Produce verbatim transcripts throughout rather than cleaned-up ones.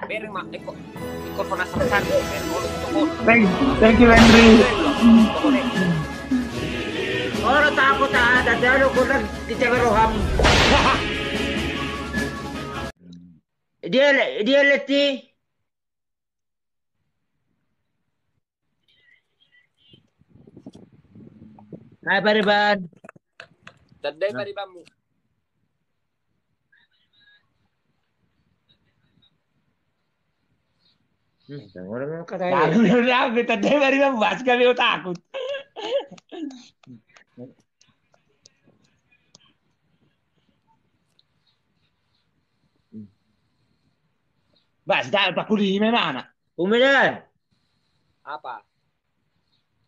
Bereng ma, ingkon, ingkon hona sarsar, bereng, olo, tokon. Thank, thank you, Henry. Olo, takut, ah, ada, ada, olo, kau lagi dijaga roham. Dia le-, dia letih. Hai, Pariban. Tandai, Paribanmu. Hmm, orang mau kata ya. Lagu udah rame, tandai, Paribanmu, bahas kami takut. Bah, sudah, Pak Kuli, di mana? Pung Medan. Apa?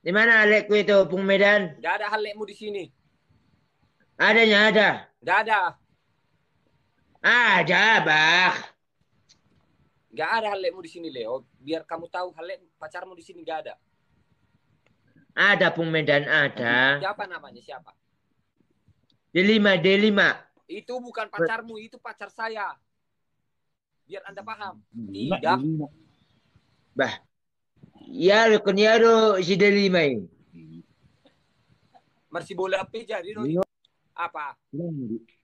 Di mana halletku itu, Pung Medan? Nggak ada halletmu di sini. Adanya ada. Nggak ada. Ada, Bah. Nggak ada halletmu di sini, Leo. Biar kamu tahu, hallet pacarmu di sini nggak ada. Ada, Pung Medan, ada. Siapa namanya, siapa? Delima, Delima. Itu bukan pacarmu, itu pacar saya. Biar Anda paham. Delima, tidak. Delima. Bah. Iya, rukun iya do si Delima i. Marsibola pe jadi do. Iya. Apa?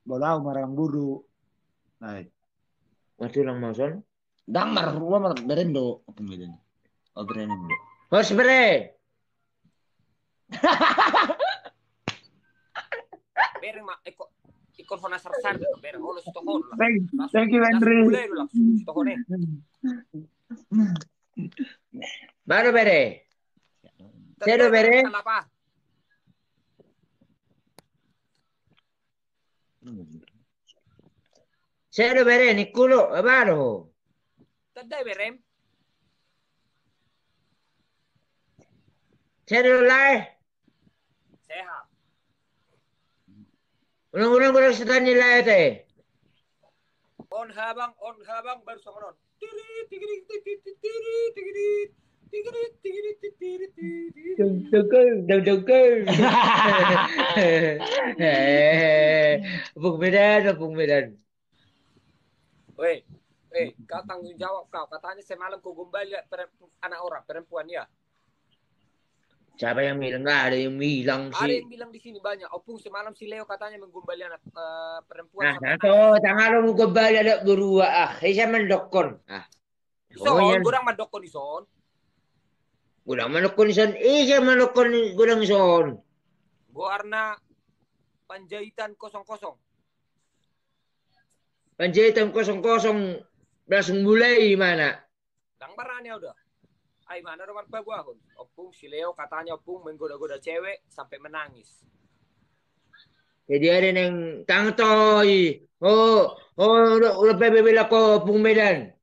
Bola marang buru. Hai. Mati ulang mau son. Dang mar, ua mar, bereng do, apa bedanya? Oh, bereng do. Hos bere. Bereng ma, eko, ikon hona sarsar, bereng, olo, sitohon. Thank, thank you, Henry. Langsung mulai do, langsung sitohon, eh. Baru bere. Sedo bere. Kenapa? Sedo bere, ni kulo, abaro. Tandai berem. Sedo lai. Sehat. Ulang-ulang ulang setan ni lai te. On habang, on habang, baru songon on. Tirit, tigirit, titit, tirit, tigirit, tigirit, tigirit, tirit, tigirit. Dong, dong, dong, dong. Eh, Bung Medan, Bung Medan. Weh, eh, kau tanggung jawab kau. Katanya semalam kau gombali anak orang, perempuan, ya. Siapa yang bilang? Nggak ada yang bilang sih. Ada yang bilang di sini banyak. Opung, semalam si Leo katanya menggombali anak, eh, perempuan. Nah, sama nah, anak. Tuh, tangan lu menggombali anak berdua. Ah, saya mendokkon. Ah. Ison, oh, iya. Godang mandokkon ison. Godang mandokkon ison. Eh, saya mandokkon godang ison. Goarna Panjaitan kosong kosong. Panjaitan kosong kosong. Langsung mulai mana? Ndang barani au da. Ai, mana do marpaguahon. Opung, si Leo katanya Opung menggoda-goda cewek sampai menangis. Jadi ada yang tangtoi. Oh, oh, udah, udah P B B lah kau, Opung Medan.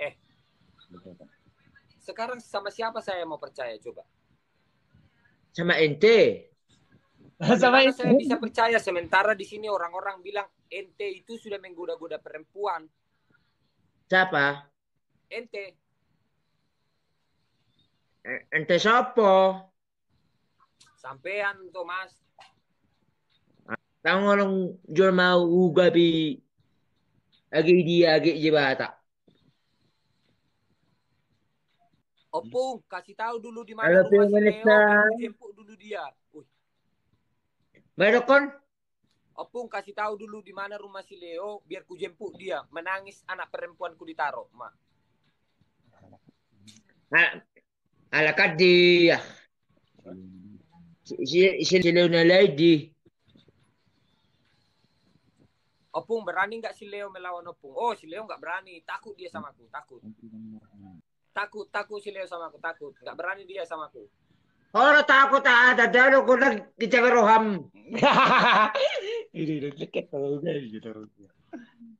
Eh. Sekarang sama siapa saya mau percaya coba? Sama ente. Sama ente. Gimana saya bisa percaya sementara di sini orang-orang bilang ente itu sudah menggoda-goda perempuan? Siapa? Ente. E-, ente sopo? Sampean, Thomas. Tangolong jolma ugapi age dia, age jebata. Opung, kasih tahu dulu di mana rumah si Leo, biar kujemput dulu dia. Uy. Baru kon? Opung, kasih tahu dulu di mana rumah si Leo, biar kujemput dia. Menangis anak perempuanku ditaruh, Ma. Ah, ala kan dia. Si, si, si Leo na lain di. Opung, berani nggak si Leo melawan Opung? Oh, si Leo nggak berani. Takut dia sama aku, takut. Takut, takut si Leo sama aku, takut. Nggak berani dia sama aku. Ora takut, ada, ada, ada, kau lagi kecewa roham. Ini, ini, deket, tahu gak, gitu.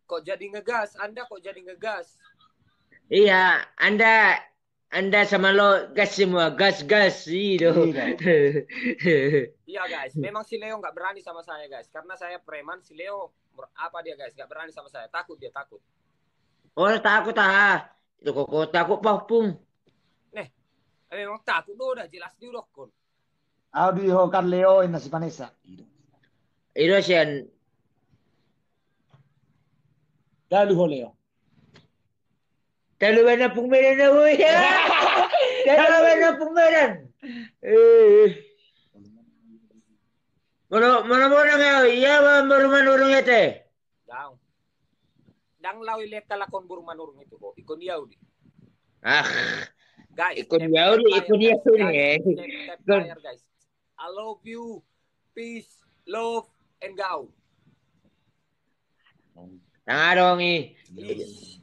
Kok jadi ngegas? Anda kok jadi ngegas? Iya, Anda, Anda sama lo gas semua, gas, gas, itu. Iya. Iya, guys, memang si Leo nggak berani sama saya, guys. Karena saya preman, si Leo mer-, apa dia, guys? Nggak berani sama saya, takut dia, takut. Ora takut, ah. Itu kok, kok takut, Pahpung. Neh, eh, memang takut do, udah jelas diudokkon. Au di ho kan Leo, inna si Vanessa. Ido sian. Dalu ho Leo. Talu baen Ompung Medan na boi. Talu baen Ompung Medan. Eh. Molo, molo, molo, ia boru Manurung ete. Dang. Dang laho ilehon halak on boru Manurung itu, bo. Ingkon ia uli. Ah. Guys, ingkon ia uli, ingkon ia uli. Guys. I love you. Peace, love, and go. Nang adong i.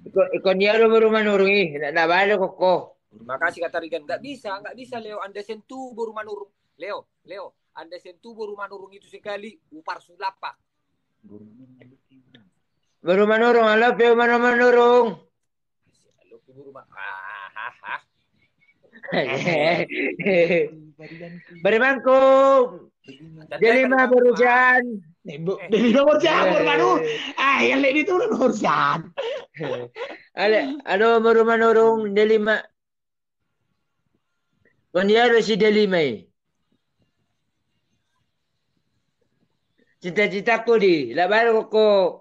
Ingkon ia do boru Manurung i, na bale koko. Makasih kata Rigan. Nggak bisa, nggak bisa Leo. Anda sentuh boru Manurung. Leo, Leo, Anda sentuh boru Manurung itu sekali, upar sulapak. Boru Manurung, halo, boru Manurung. Bari mangku. Delima boru Jan. Delima boru Jan, boru Manurung. Ah, yang lebih turun boru Jan. Ale, aduh, boru Manurung, Delima. Kon ia do si Delima i. Cita-citaku di, labar ko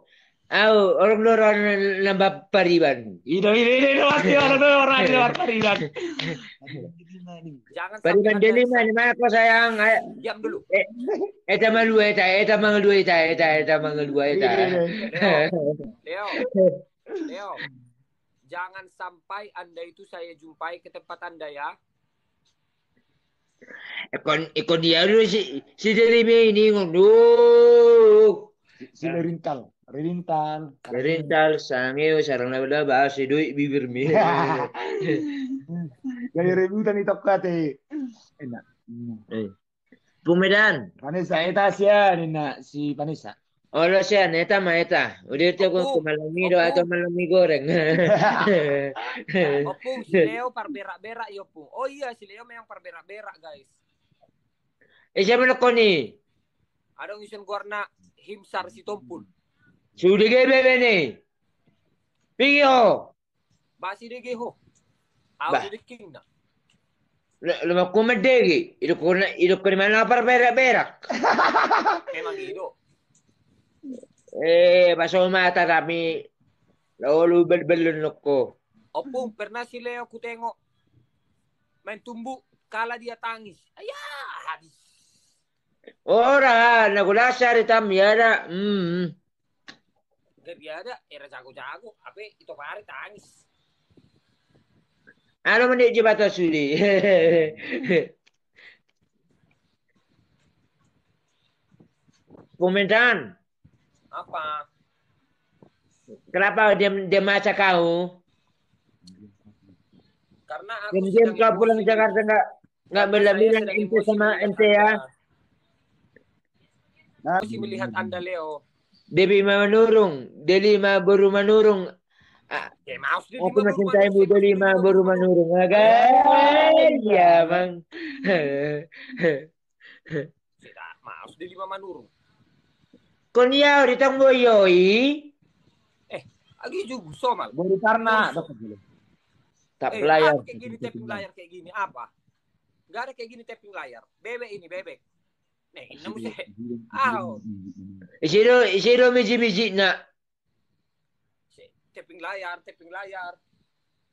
au orang do orang nambah pariban. Ido, ido, ido, ido, pasti orang do orang nambah pariban. Pariban Delima, di mana kau sayang? Diam dulu. Eh, eta mangalua eta, eta mangalua eta, eta, eta mangalua eta. Leo, Leo, Leo. Jangan sampai Anda itu saya jumpai ke tempat Anda ya. Ingkon, ingkon ia do si, si Delima i ningon. Si Lerintal, Lerintal. Lerintal, sangeo, sarang laba-laba, si doik bibirmi. Gaya rebutan i tokka te. Enak. Ompung Medan. Vanessa, eta sian, ninna si Vanessa. Olo sian, eta ma eta. Udah itu aku malam mie do atau malam mie goreng. Ompung, si Leo parberak-berak ya, Ompung. Oh iya, si Leo memang parberak-berak, guys. Eh, siapa nak kau ni? Ada ngison goarna Himsar Sitompul. Sudah ge bebe ni. Pigi ho. Basi dege ho. Au de degingna. Lo, lo ma kuma dege. Ido kuna, ido kuna mana parberak-berak. Memang ido. Eh, paso mata kami. Lalu bel-belun noko. Ompung, pernah si Leo kutengok main tumbuk, kalah dia tangis. Ayah, habis. Ora, na gula sari tam ya da. Hmm. Gak dia ada, era jago-jago, apa itu pare tangis. Alo mendek jebata sudi. Komentar. Apa? Kenapa dia, dia maca kau? Karena aku diam-diam kau pulang Jakarta nggak, nggak bilang-bilang ente sama ente ya. Aku sih melihat Anda, Leo. Delima Manurung, Delima boru Manurung. Aku mencintaimu Delima boru Manurung. Agak ya, Bang. Tidak mau Delima Manurung. Kon ia di tong boyoi. Eh, agi juga somal. Boru Tarna. Tak layar. Kayak gini, tapping layar kayak gini apa? Gak ada kayak gini tapping layar. Bebek ini, bebek. Nih, nemu sih. Aho. Isi do, isi do miji-miji na. Tapping layar, tapping layar.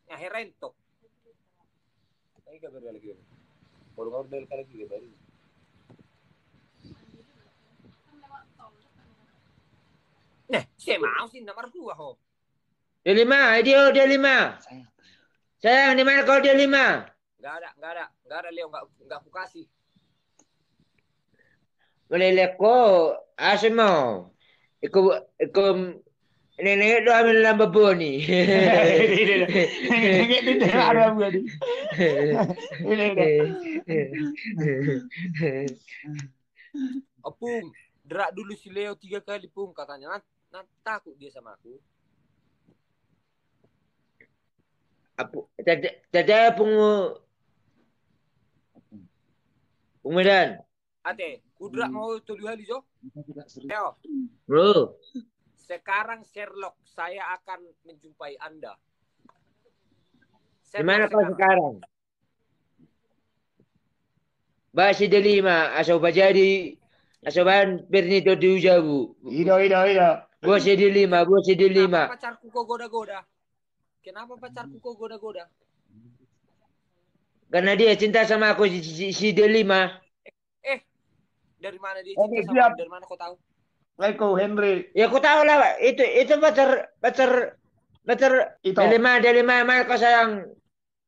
Nah, herentok. Ini kabar lagi. Baru baru dari kali juga baru. Nah, saya mau sih nomor dua ho. Delima, dia Delima. Sayang, di mana kau Delima? Nggak ada, nggak ada, nggak ada Leo, nggak nggak aku kasih. Meleleko asmo. Iko iko nenek do amin lamba boni. Nenek do amin lamba boni. Ompung, derak dulu si Leo tiga kali, Pung, katanya. Nah, takut dia sama aku. Apu, tete, tete, Pung, Pung Medan. Ate, kuderak mau tolu hali jo. Leo. Bro. Sekarang Sherlock, saya akan menjumpai Anda. Di mana kau sekarang? Ba si Delima, asa upajadi, asa baen pernito di ujabu. Ido, ido, ido. Bo si Delima, bo si Delima. Pacarku kau goda-goda. Kenapa pacarku kau goda-goda? Karena dia cinta sama aku, si, si, si Delima. Eh, dari mana dia cinta sama aku? Dari mana kau tahu? Leko Henry. Ya, kau tahu lah, itu itu pacar pacar pacar itu. Delima, Delima, mana kau sayang?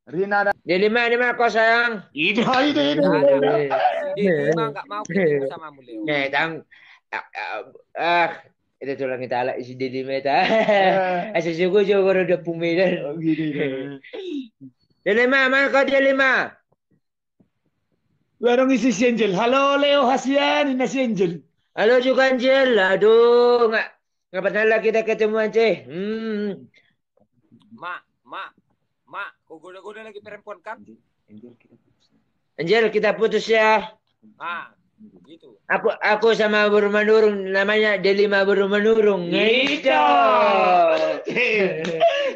Rina ada. Delima, Delima, kau sayang. Itu, itu, itu. Delima nggak mau ketemu sama mu, Leo. Nih, tang. Ah, itu tulang kita lah, isi Delima itu. Asal suku juga udah pumedan. Oh, gitu, gitu. Delima, mana kau, Delima? Warung isi si Angel. Halo Leo, hasian, ini si Angel. Halo juga Angel. Aduh, nggak nggak pernah lagi kita ketemu, Angel. Hmm. Mak, mak, mak, kau goda-goda lagi perempuan kan? Angel, kita putus ya. Ah, gitu. Aku aku sama Boru Manurung, namanya Delima Boru Manurung. Gitu.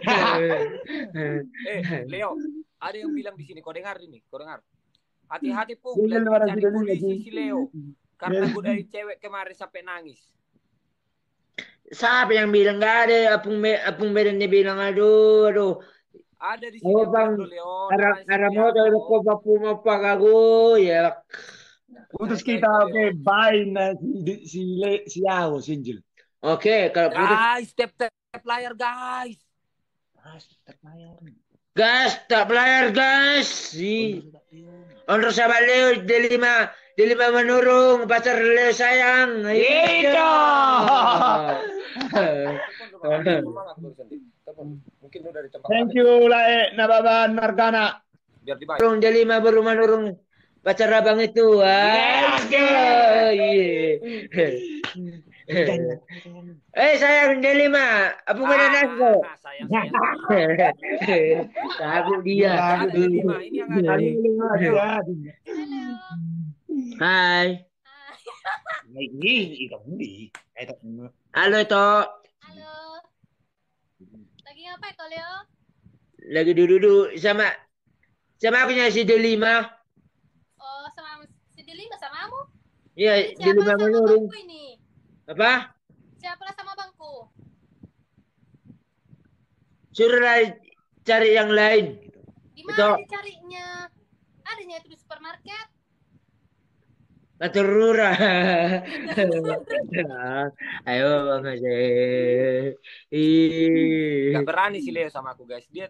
Eh, Leo, ada yang bilang di sini, kau dengar ini, kau dengar. Hati-hati, Pung, lagi cari polisi si Leo. Karena godain cewek kemarin sampai nangis. Siapa yang bilang? Nggak ada, Apung Medan dia bilang, aduh, aduh. Ada di sini, Bang. Arah motor ko papu mau pagago ya. Putus kita, oke, bye, nah, si si Leo, si Angel. Oke, kalau putus. Guys, tap tap layar, guys. Gas, tap layar, gas. Gas, tap layar, gas. Si Onro sahabat Leo, Delima, Delima Manurung, pacar Leo sayang. Itu. Thank you, Lae Nababan Margana. Biar dibayar. Manurung, Delima Boru Manurung. Pacar abang itu. Ah, iya. Eh, sayang, Delima. Apa gue dan aku? Takut dia. Hai. Halo, Tok. Halo. Lagi ngapain kau, Leo? Lagi duduk-duduk sama sama aku nya si Delima. Oh, sama si Delima sama kamu? Iya, Delima Manurung. Apa? Siapa lah sama abangku? Suruhlah cari yang lain. Di mana dicarinya? Adanya itu di supermarket. Kantor lurah. Ayo, Bang Haji. Ih. Gak berani si Leo sama aku, guys. Dia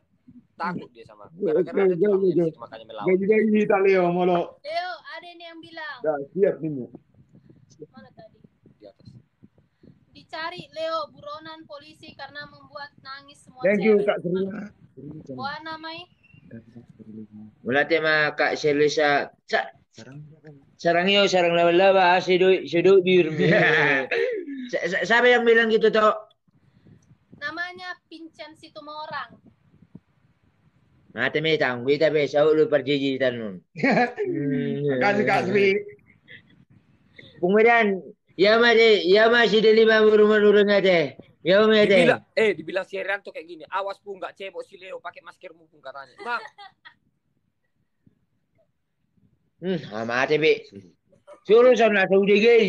takut dia sama aku. Gara-gara ada tukang lift situ, makanya melawan. Gaji-gaji kita, Leo, molo. Leo, ada ini yang bilang. Dah, siap ini. Mana tadi? Di atas. Dicari Leo buronan polisi karena membuat nangis semua cewek. Thank you, Kak Serina. Boa namai. Mauliate ma, Kak Selesa. Sarang io, sarang laban-laban, ah, sedoi, sedoi bir. Siapa yang bilang gitu, Tok? Namanya Vincent Situmorang. Mate me tanggu ita be, saut lu parjiji tanun. Kasih, kasih. Pung Medan, ya ma de, ya ma si Delima Boru Manurung ate. Ya ma ate. Dibilang, eh, dibilang si Herianto kayak gini, awas Pung, nggak cebok si Leo, pakai maskermu Pung, katanya. Bang. Hmm, ah, mate be. Suruh sana saudege.